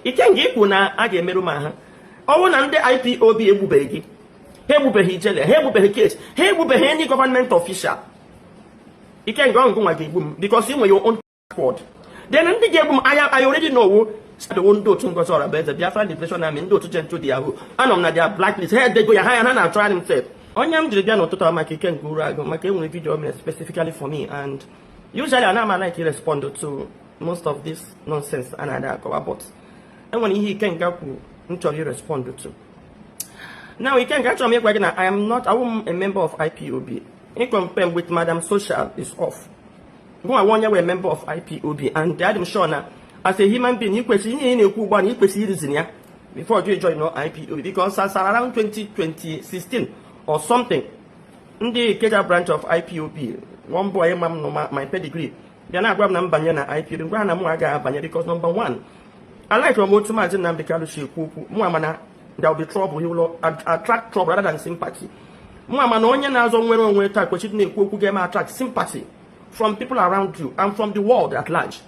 Ikenga, ikwu na a ga-emerụ m ahụ, ọnwụ na ndị IPOB egbubeghị gị, ha egbubeghị Ijele, ha egbubeghị case, ha egbubeghị any government official. Ikenga, ọngụ nwa ga-egbu m because ị nwere your own squad. Then ndị ga-egbu m, I already know wo ndị otu Ngozi Orabueze, Biafra Liberation Army, ndị otu Gentle de Yahoo. Anọ m na their blacklist. Ha edego ya, ha ya ha na-achọgharị m sef. Onye m jiri bịa n'ụtụtụ a maka Ikenga Uruagụ, maka enwere video mere specifically for me, and usually ana m like respond to most of this nonsense a na-ada akọwa, but enwere ihe Ikenga kwuru m chọrọ irespond to now. Ikenga, achọrọ m ịgwa gị na I am not, awụ m a member of IPOB. In compare with Madam Social is off. Gụnwa onye wee member of IPOB, and adị m sure na as a human being, ị kwesịrị ihe ị na-ekwu ugbu a na ị kwesịrị irizin ya before you join IPOB, because as around 2016 or something, ndị Ikeja branch of IPOB, one boy ma m nọ my pedigree, bịa na-agwa m na m banye na IPOB. Ngwa, ha na mụ agaghị abanye because number one, I like from otu Maazị Nnamdi Kanu si ekwu okwu. Mụ ama na there will be trouble. He will attract trouble rather than sympathy. Mụ ama na onye na-azọ nwere onwe taa kwesịrị na-ekwu okwu ga-eme attract sympathy from people around you and from the world at large,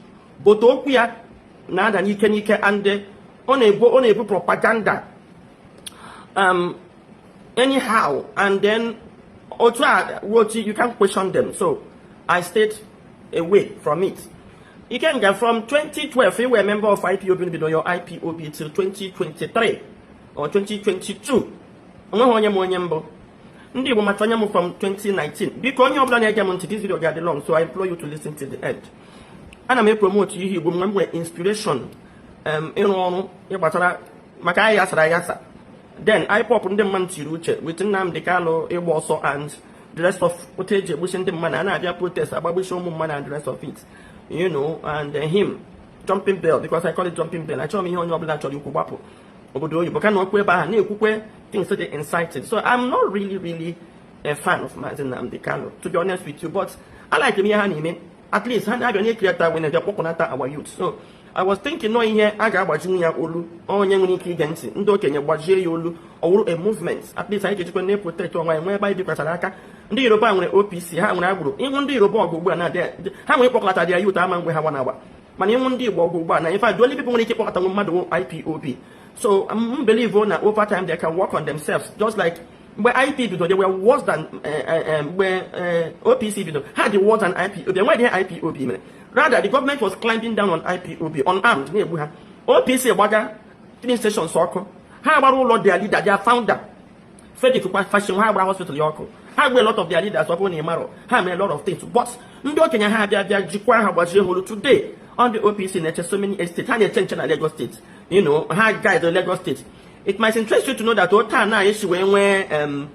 but okwu ya na-ada n'ike n'ike and ọ na-ebu propaganda anyhow, and then otu a otu you can't question them. So I stayed away from it. Ikenga, from 2012 you were a member of IPOB, bido your IPOB till 2023 or 2022, onweghị onye m onye mbụ ndị Igbo macha onye m from 2019. Biko, onye ọbụla na-ege m ntị, this video ga-adị long, so I implore you to listen to the end. Ana m epromote ihe Igbo mgbe m nwere inspiration ịrụ ọrụ ịgbasara maka anyị yasara ayasa. Then IPOB, ndị mmadụ tiri uche with Nnamdi Kanu ịgba ọsọ and the rest of otu eji egbusi ndị mmadụ, a na-abịa protest, agbagbusi ụmụ mmadụ and the rest of it, and him jumping bail, because I call it jumping bail. Achọrọ m ihe onye ọbụla chọrọ ikwu gbapụ obodo oyibo ka na okwu ebe ahụ na-ekwukwe things dị incited. So I'm not really really a fan of Maazị Nnamdi Kanu, to be honest with you, but I like ihe ha na-eme. At least ha na-abịa na create awareness, bịa kpọkọnata our youth. So I was thinking nọ ihe a ga-agbajinwu ya olu, onye nwere ike ige ntị, ndị okenye gbajie ya olu, ọ wụrụ a movement. At least anyị ga-ejikwa na-eprotect onwe anyị, nwee ebe anyị bikwasara aka. Ndị Yoruba nwere OPC, ha nwere agbụrụ. Ịhụ ndị Yoruba ọgụ ugbu a na ha nwere ịkpọkọta their youth ama mgbe ha gba na-agba, mana ịhụ ndị Igbo ọgụ ugbu a na, in fact, the only people nwere ike ịkpọkọta mmadụ IPOB. So m believe na over time they can work on themselves, just like mgbe IP bido, they were worse than mgbe OPC bido, ha dị worse than IPOB. Enweghị ihe IPOB mere. Rather, the government was climbing down on IPOB unarmed, na-egbu ha. OPC gbaga filling stations ọkụ, ha gbara ụlọ their leader, their founder, Frederick Fasehun, ha gbara hospital ya ọkụ, ha gbara a lot of their leaders. Ọ bụrụ na ị marọ, ha mere a lot of things, but ndị okenye ha abịa bịa jikwa ha, gbajie ha olu. Today on the OPC na-eche so many estates, ha na-eche nche na Lagos State, ha guide Lagos State. It might interest you to know that otu a na-esi wee nwee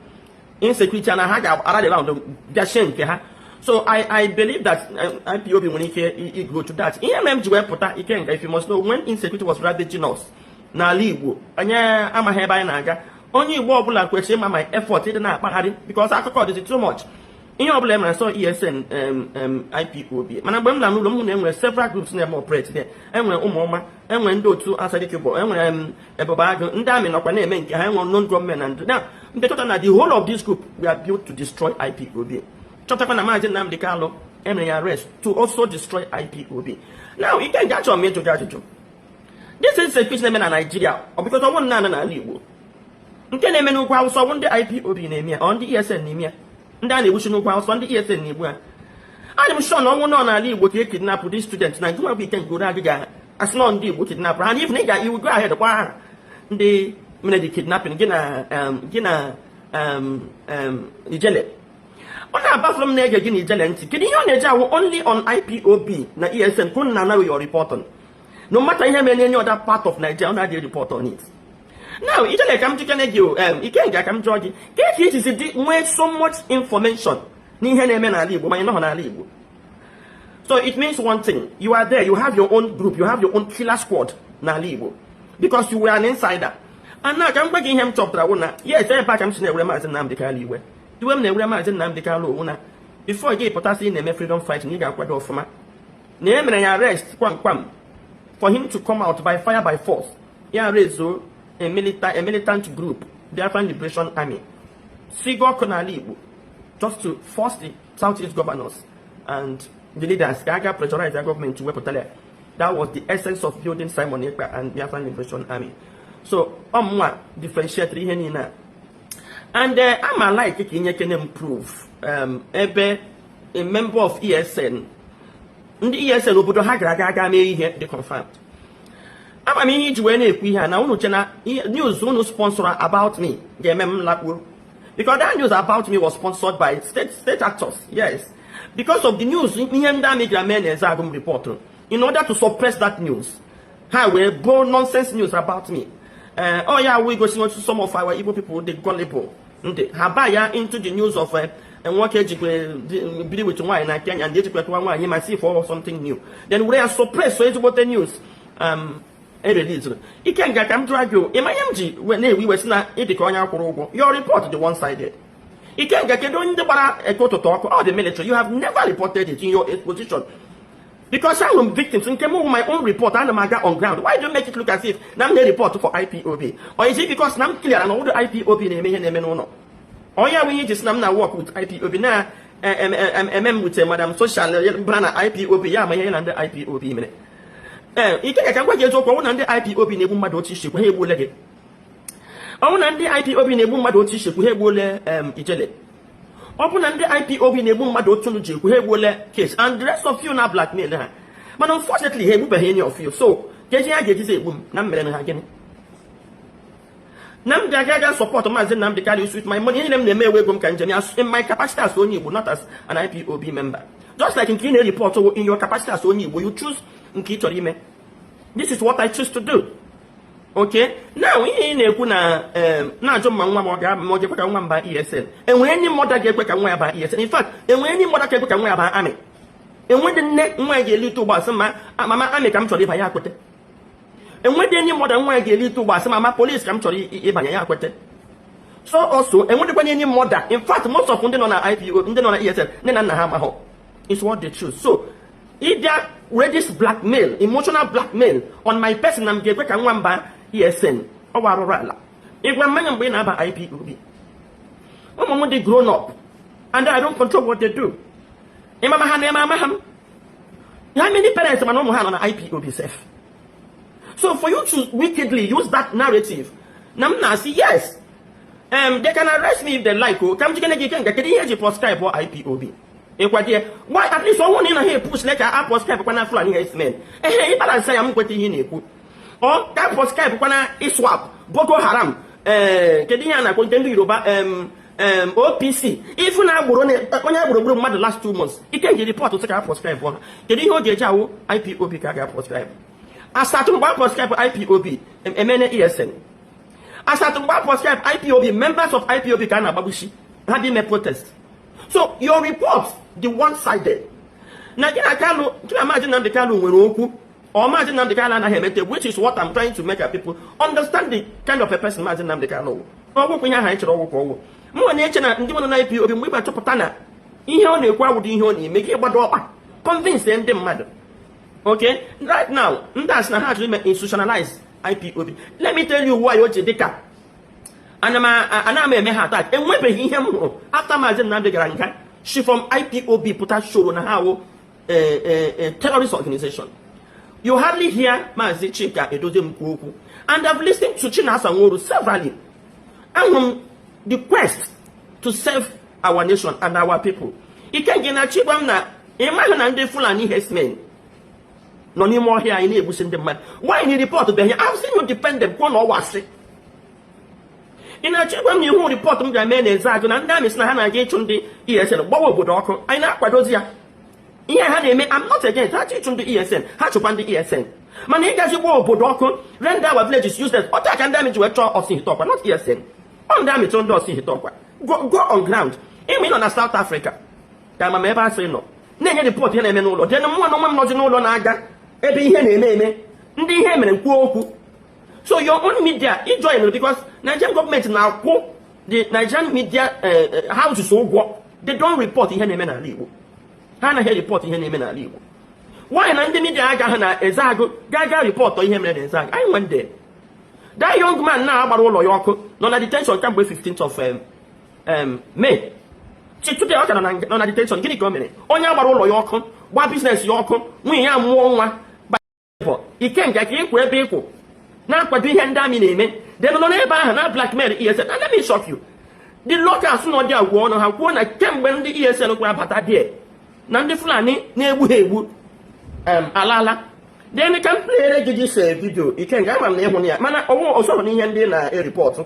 insecurity na ha ga-arally round bịa nke ha. So I believe that IPOB nwere ike go to that. Ihe mere m ji wee pụta, Ikenga, if you must know, when insecurity was ravaging us n'ala Igbo, anyị amaghị ebe anyị na-aga. Onye Igbo ọbụla kwesịrị ịma my effort ịdị na-akpagharị, because akụkọ dịzi too much. Ihe ọbụla e mere sọ ESN, IPOB. Mana mgbe m lara n'ụlọ m hụ na enwere several groups na-eme operate there. Enwere ụmụọma, enwere ndị otu Asadikebo, enwere Ebube Agụ, ndị amị nọkwa na-eme nke ha, enwere non gọọmenti and now ndị chọta na the whole of this group we are built to destroy IPOB. Chọtakwa na Maazị Nnamdi Kanu emere ya arrest to also destroy IPOB. Now, Ikenga, achọrọ m ịjụ gị ajụjụ. This is security na-eme na Nigeria, ọ bụkọta ọnwụ naanị n'ala Igbo? Nke na-eme n'ugwu Awụsa, ọ bụ ndị IPOB na-eme ya, ọ ndị ESN na-eme ya? Ndị a na-egbuchi n'ugwu Awụsa, ndị ESN na-egbu ha? Adị m sure na ọnwụ nọ n'ala Igbo ka e kidnap this student na nke nwa bụ Ikenga Uruagụ ga-asị nọ ndị Igbo kidnap ha, na even ị ga iwu go ahead kwa ha ndị mere the kidnapping. Gị na Ijele, ọ na-abafụrụ m na-ege gị na Ijele ntị. Kedu ihe ọ na-eji awụ only on IPOB na ESN ka unu na-anaghị your report on? No matter ihe mere na any other part of Nigeria, ọ na-adịghị report on it. Now, Ijele, ka m jikene gị, Ikenga, ka m jụọ gị ka esi ejisi dị nwee so much information n'ihe na-eme n'ala Igbo ma ị nọghọ n'ala Igbo. So it means one thing: you are there, you have your own group, you have your own killer squad n'ala Igbo, because you were an insider. And now ka m gwa gị ihe m chọpụtara wụ na yes, ebe a ka m si na-ewere Maazị Nnamdi Kanu iwe. Iwe m na-ewere Maazị Nnamdi Kanu owu na before gị pụtasị ị na-eme freedom fighting, ị ga-akwado ọfụma na e mere ya arrest kwam kwam. For him to come out by fire by force, ya rezo a militant group, Biafran Liberation Army, sigo ọkụ n'ala Igbo just to force the Southeast governors and the leaders ka a ga pressurize their government wepụtara ya. That was the essence of building Simon Ekpa and Biafran Liberation Army. So ọmụnwa differentiate ihe niile a. And ama like ka inye kene m proof ebe a member of ESN, ndị ESN obodo ha gara aga aga mee ihe dị confirmed. Ama m ihe iji wee na-ekwu ihe a na unu che na news unu sponsor about me ga-eme m lakpuo, because that news about me was sponsored by state actors. Yes, because of the news ihe ndị army gara mee na Ezeagụ m report, in order to suppress that news, ha wee go nonsense news about me. Ọ ya wụ igosi otu some of our Igbo people dị gullible, ndị ha ba ya into the news of nwoke ejikwa biri with nwaanyị na Kenya, ndị ejikwa tụwa nwaanyị ma see for something new, then were ya suppress ezigbote news e release. Ikenga, ka m jụọ gị, ịma ihe m ji na-ewe iwe si na ịdị ka onye akwụrụ ụgwọ? Your report dị one sided. Ikenga, kedu ndị gbara Eke Ụtụtụ ọkụ? Ọ the military. You have never reported it in your exposition, because ahụrụ m victims nke m wụ my own report. Ana m aga on ground. Why do you make it look as if na m na-report for IPOB? Or is it because na m clear na ọwụdụ IPOB na-eme ihe na-eme n'ụlọ onye bụ ihe iji si na m na work with IPOB na eme m with madam social bara na IPOB ya ama ihe na ndị IPOB mere? Ee, ike ka m gwa gị eziokwu, ọnwụ na ndị IPOB na-egbu mmadụ otu ichekwu, ha egbuole gị. Ọnwụ na ndị IPOB na-egbu mmadụ otu ichekwu, ha egbuole Ijele. Ọ bụ na ndị IPOB na-egbu mmadụ otu unu ji ekwu, ha egbuole case and the rest of you na blackmail ha. Mana unfortunately, ha egbubeghị any of you. So ka eji ha ga-ejizi egbu m na m mere ha gịnị? Na m ga-aga aga support Maazị Nnamdi Kanu with my money. Ihe niile m na-eme ewe ego m ka njem ya in my capacity as onye Igbo, not as an IPOB member. Just like nke ị na-report in your capacity as onye Igbo, you choose nke ị chọrọ ime. This is what I choose to do. Okay, now ihe ị na-ekwu na na-ajụ ma nwa m ọ ga ma ọ ga-ekwe ka nwa m baa ESN. Enwere any mother ga-ekwe ka nwa ya baa ESN? In fact, enwere any mother ga-ekwe ka nwa ya baa army? Enwedị nne nwa ya ga-elite ụgbọ asị ma mama, army ka m chọrọ ịba, ya kwete? Enwedị any mother nwa ya ga-elite ụgbọ asị mama, police ka m chọrọ ịbanye, ya kwete? So also, enwedịkwana any mother. In fact, most of ndị nọ na IPO, ndị nọ na ESN, nne na nna ha amahụ. It's what they choose. So ịbịa were this blackmail, emotional blackmail on my person na m ga-ekwe ka nwa m baa ESN, ọ bụ arụrụ ala. Ịgwa mmanya mgbe ị na-aba IPOB, ụmụ m dị grown up and I don't control what they do. Ịmama ha na-eme ama ha m. How many parents mana ụmụ ha nọ na IPOB sef? So for you to wickedly use that narrative na m na-asị yes, they can arrest me if they like. O ka m jikere gị, ike nga, kedu ihe eji proscribe IPOB? Ịkwado ya? Why? At least ọnwụ na ị naghị epush ka a proscribe kwana Fulani herdsmen, ehe, ịbalance ya, m kweta ihe ị na-ekwu. Ọ ka proscribe kwana ISWAP, Boko Haram, ee, kedu ihe a na-akpọ nke ndị Yoruba, OPC, ifu na agboro onye agboro gburu mmadụ last 2 months? Ike nji report sị ka a proscribe ha, kedu ihe ọ ga-eji awụ IPOB ka a ga-proscribe? Asatụ mgbe a proscribe IPOB, emene ESN. Asatụ mgbe a proscribe IPOB, members of IPOB ka a na-agbagbuchi ha dị ime protest. So your report dị one sided na gị na Kanu, gị na Maazị Nnamdi Kanu nwere okwu. Or Maazị Nnamdi Kanu anaghị emete, which is what I'm trying to make our people understand, the kind of a person Maazị Nnamdi Kanu wụ. Ọgwụkwụ ihe ahụ anyị chọrọ, ọgwụ ka ọgwụ. Mụ na-eche na ndị nọ na IPOB, mgbe ị chọpụta na ihe ọ na-ekwu awụdị ihe ọ na-eme, gị gbado ọkpa convince ndị mmadụ. Okay, right now, ndị a sị na ha chọrọ ime institutionalize IPOB. Let me tell you why o ji dịka ana m eme ha attack. Enwebeghị ihe m hụrụ after Maazị Nnamdi gara nga shi from IPOB pụta shoro na ha wụ terrorist organization. You hardly hear Maazị Chika Edoziem kwuo okwu, and I've listened to Chinasa Nworu severally. Ahụrụ m the quest to save our nation and our people. Ike gị na chigwa m na ị maghị na ndị Fulani herdsmen nọ n'ime ọhịa anyị na-egbusi ndị mmadụ. Why ni report beghị? I've seen you defend them, kwuo na ọwa asị. Ị na-achọ ịgwa m na ihu report m ga-eme na Ezeagụ na ndị army sị na ha na-aga ịchụ ndị ESN, gbawa obodo ọkụ, anyị na-akwadozi ya ihe ha na-eme? I'm not against ha chọ ịchụ ndị ESN, ha chụkwa ndị ESN, mana ịgazi gba obodo ọkụ, render our villages useless, otu aka ndị army ji wee chọọ Ọsị Ọkwa, not ESN. Ọ ndị army chọrọ ndị Ọsị Ọkwa. Go on ground. Ịma ị nọ na South Africa ka ama ebe asị nọ na-enye report ihe na-eme n'ụlọ jee. Mụnwa na onwe m nọzi n'ụlọ na-aga ebe ihe na-eme eme, ndị ihe mere kwuo okwu. So your own media ị join, because Nigerian government na-akwụ the Nigerian media houses ụgwọ. They don't report ihe na-eme n'ala Igbo. Ha anaghị report ihe na-eme n'ala Igbo. Why na ndị media agaghị na Ezeagụ ga-aga report ihe mere na Ezeagụ? Anyị went there. That young man na-agbara ụlọ ya ọkụ nọ na detention kamgbe 15th of May. Today ọ ka nọ na detention. Gịnị ka o mere? Onye agbara ụlọ ya ọkụ, gbaa business ya ọkụ, nwunye ya mụọ nwa. Ikenga ka ịkwụ ebe ịkwụ na-akwado ihe ndị army na-eme, then nọ n'ebe ahụ na blackmail ESN. And let me shock you, the locals nọ dị agwa ọnụ ha kwuo na kemgbe ndị ESN kwara bata there na ndị Fulani na-egbu ha egbu alaala. Then ka m playere gị this video. Ikenga, ama m na ịhụ ya, mana ọnwụ ọsọrọ n'ihe ndị na-ereport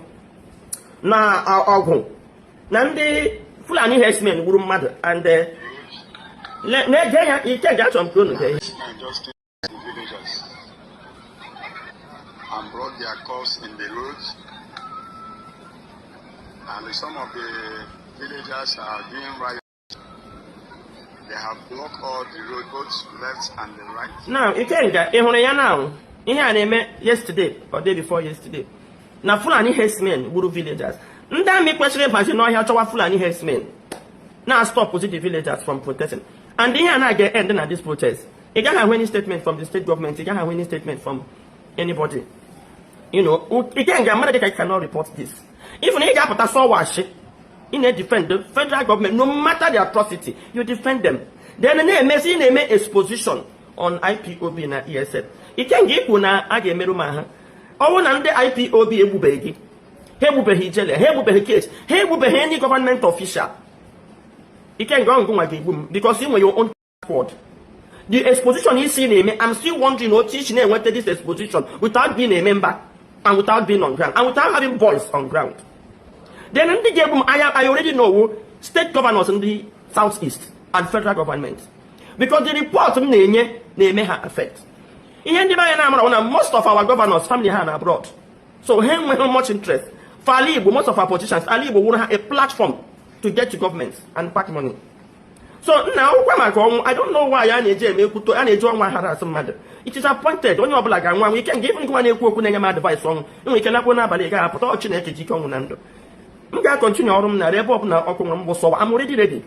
na ọgụ na ndị Fulani herdsmen gburu mmadụ and na-ege ya. Ikenga, achọrọ m ka unu gee ihe. Men just killed the villagers and brought their corpse in the roads. And some of the villagers are doing riots. They have blocked all the road, both left and the right. Now, Ikenga, ị hụrụ ya now? Ihe a na-eme yesterday or day before yesterday na Fulani herdsmen gburu villagers. Ndị army kwesịrị ịbazi n'ọhịa chọwa Fulani herdsmen na stop the villagers from protesting, and ihe a na-aga end na this protest. Ị gaghị ahụ any statement from the state government, ị gaghị ahụ any statement from anybody. Ikenga, mmadụ dịka you cannot report this. Even ị ga-apụta sọwashi, ị na-defend the federal government. No matter the atrocity, you defend them. Then na-emezi, ị na-eme exposition on IPOB na ESN. Ikenga, ikwu na a ga-emerụ ma ha ọnwụ na ndị IPOB egbubeghị gị, ha egbubeghị Ijele, ha egbubeghị case, ha egbubeghị any government official. Ikenga, ọngụ nwa ga-egbu m because ị nwere your own squad. The exposition isi na-eme, I'm still wondering otu isi na-enweta this exposition without being a member and without being on ground and without having boys on ground. Then ndị ga-egbu m, I already know, state governors ndị South East and federal government, because the report m na-enye na-eme ha affect. Ihe ndị be anyị na-amara na most of our governors, family ha na abroad, so ha enweghị much interest for ala Igbo. Most of our politicians, ala Igbo wụrụ ha a platform to get to government and pack money. So nna akwụkwọ maka ọnwụ, I don't know why a na-eji eme ekwuto, a na-eji ọnwa harass mmadụ. It is appointed, onye ọbụla ga-anwụ anwụ. Ike nga even nwa na-ekwu okwu na-enye m advice ọnwụ, enwere ike nakwo n'abalị gaghị apụta. Ọ Chineke ji ike ọnwụ na ndụ. M ga-acontinue ọrụ m narị ebe ọbụla ọkụ nwere m bụ sọwa. I'm already ready.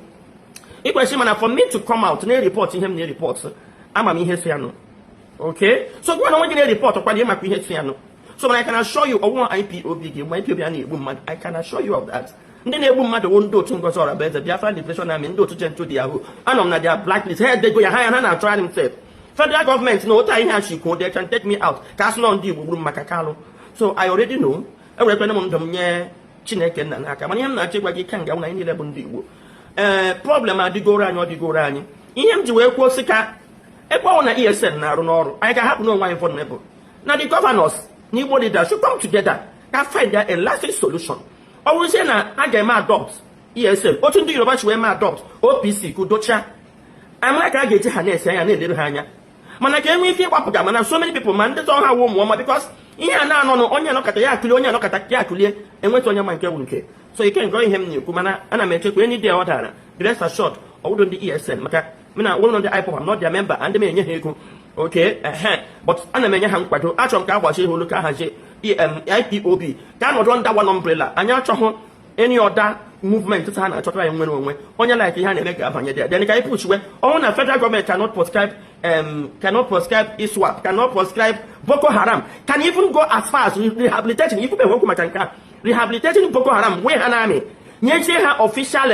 Ị kwesịrị, mana for me to come out na-ereport ihe m na-ereport, ama m ihe so ya nụ. Okay, so gwa na onwe gị na-ereport kwado ịmakwa ihe so ya nụ. So mana I can assure you, ọnwụ IPOB ga-egbu IPOB a na-egbu mmadụ. I can assure you of that. Ndị na-egbu mmadụ wụ ndị otu Ngozi Orabueze, Biafra Liberation Army, ndị otu Gentle de Yahoo. Anọ m na their blacklist. Ha edego ya, ha ya ha na-achọgharị m sef. Federal gọọmenti na otu ihe a chikwuo, they can take me out ka asị nọ ndị Igbo gburu m maka Kalụ. So I already know. Ewerekwena m ndụ m nye Chineke nna n'aka. Mana ihe m na-achọ ịgwa gị ka nga na anyị niile bụ ndị Igbo. Ee, problem adịgoro anyị, ọ dịgoro anyị. Ihe m ji wee kwuo sị ka ebe ọ na ESN na-arụ n'ọrụ anyị ga-ahapụ n'onwe anyị vulnerable na the governors na Igbo leaders should come together ka find a lasting solution. Ọ bụrụzie na a ga-eme adopt ESN otu ndị Yoruba si wee mee adopt OPC ka udocha amara ka a ga-eji ha na-esi anya na-elere ha anya, mana ka e nwee ike ịgbapụga. Mana so many people, ma ndị zọ ha wụ ụmụ ọma, because ihe a na-anọ nụ, onye anọkọta ya akụlie, onye anọkọta ya akụlie, enweta onye ma nke bụ nke. So ike nke ihe m na-ekwu, mana ana m echekwa any day ọ dara, the rest assured, ọwụdụ ndị ESN, maka mana wụrụ ndị IPOB, I'm not their member and m enye ha ego. Okay, ehe, but ana m enye ha nkwado. Achọrọ m ka a gbazie ha olu ka a hazie IPOB ka a nọdụ under one umbrella. Anyị achọghị any other movement ha na-achọtara anyị nwere onwe onye like ihe a na-eme ga-abanye there. Then ka anyị push we ọnwụ na federal government cannot proscribe ISWAP, cannot proscribe Boko Haram, can even go as far as rehabilitating. Ikwube okwu maka nke a, rehabilitating Boko Haram, wee ha na-amị nyezie ha official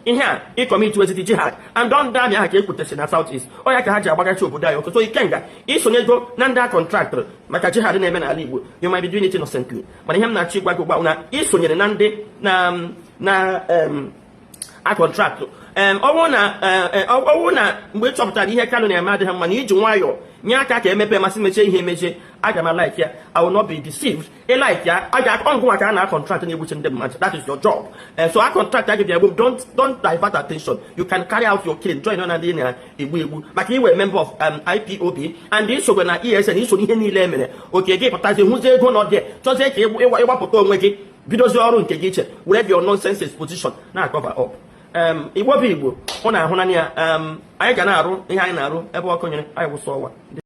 ihe a ịcommit weziti jihad and ndị army ahụ ka ekwutesi na South East. Ọ ya ka ha ji agbagachi obodo anyị ọkụ. So Ikenga, isonyego na ndị a contractịrị maka jihad na-eme n'ala Igbo. You might be doing it innocently, mana ihe m na-achọ ịgwa gị ugbu a na isonyere na ndị na a contract. Ọ bụrụ na mgbe ị chọpụtara ihe Kanu na-eme adịghị mma, na iji nwayọọ nye aka ka emepe masị mechie ihe emechie, aga m like ya. I will not be deceived. Ị like ya, a ga ọngụ maka a na contract na-egbuchi ndị mmadụ. That is your job. So a contract a gị egbu m. Don't divert attention. You can carry out your killing, join na ndị na-egbu egbu, maka iwe member of IPOB and isogwe na ESN, iso ihe niile e mere. Oke gị pụtazie, hụzie ego nọ dị, chọzie ka ịgbapụta onwe gị, bidozie ọrụ nke gị iche, were your nonsense exposition na cover up. Igbo bụ Igbo, hụ na ahụ n'anya ya. Anyị ga na-arụ ihe anyị na-arụ ebe ọkụ nyere anyị wụsọ ọwa.